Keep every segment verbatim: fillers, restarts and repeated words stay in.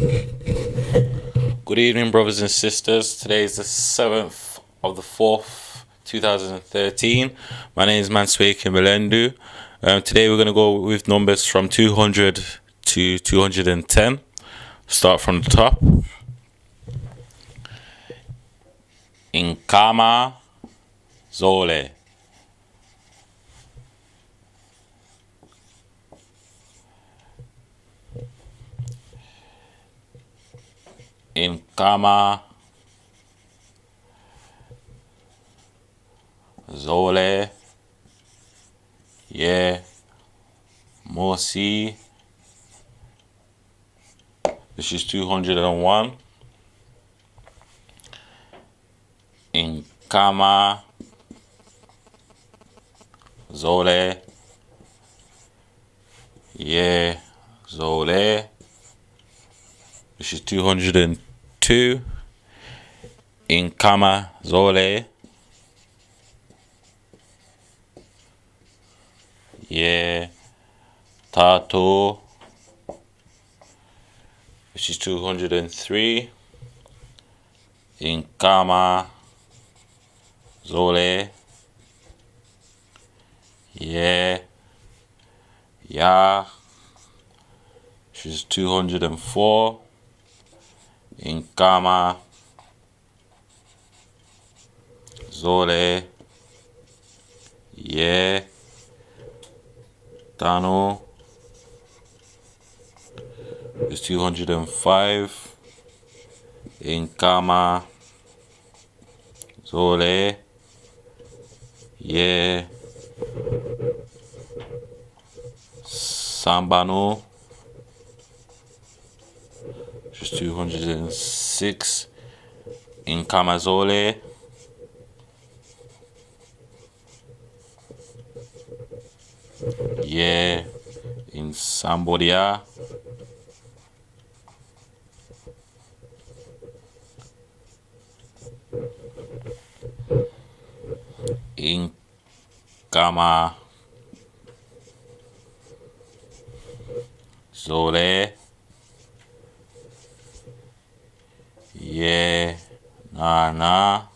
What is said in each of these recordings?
Good evening, brothers and sisters. Today is the seventh of the fourth, two thousand and thirteen. My name is Mansweke Milendu. Um, today we're going to go with numbers from two hundred to two hundred and ten. Start from the top. Nkama zole. Nkama zole ye mosi. This is two hundred and one. Nkama zole ye zole. This is two hundred and two. Nkama zole ye tatu. This is two hundred and three. Nkama zole ye ya. This is two hundred and four. Nkama zole ye tanu. It's two hundred and five. Nkama zole ye sambanu. Just two hundred and six. Nkama zole ye nsambodia. Nkama zole ye nana.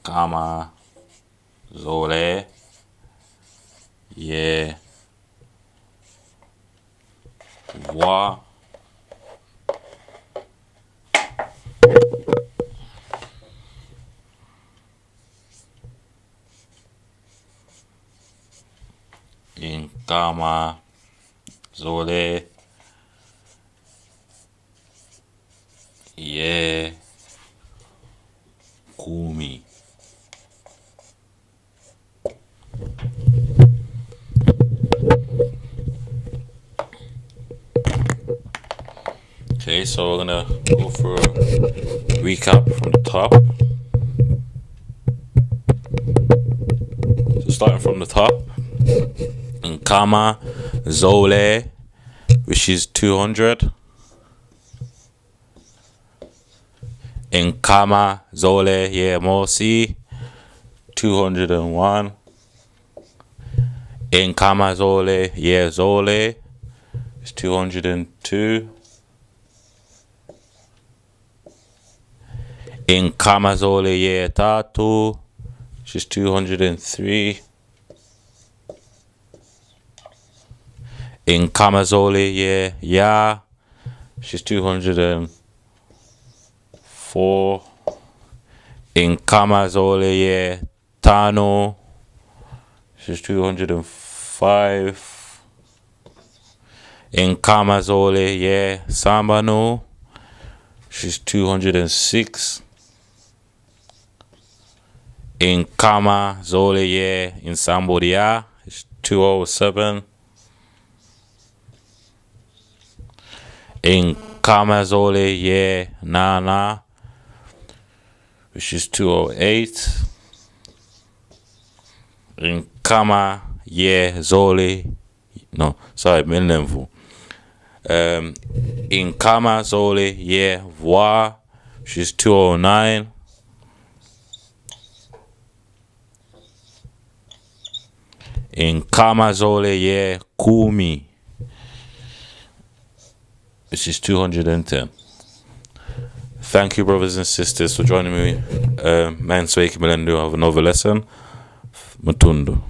Nkama zole ye vwa. Nkama zole ye kumi. Okay, so we're gonna go for a recap from the top. So starting from the top, Nkama Zole, which is two hundred. Nkama Zole ye Mosi, two hundred and one. Nkama Zole ye Zole is two hundred and two. Nkama Zole ye Tatu, she's two hundred and three. Nkama Zole ye Ya, she's two hundred and four. Nkama Zole ye Tanu, she's two hundred and five. Nkama Zole ye Sambanu, she's two hundred and six. Nkama Zole ye Nsambodia, she's two oh seven. Nkama Zole ye Nana, which is two oh eight. Nkama ye Zole, no, sorry, Milemvu. Um, Nkama Zole ye Vwa, which is two oh nine. Nkama zole ye kumi. This is two hundred and ten. Thank you, brothers and sisters, for joining me. Uh, Mansweki Melendu of another lesson. Matondo.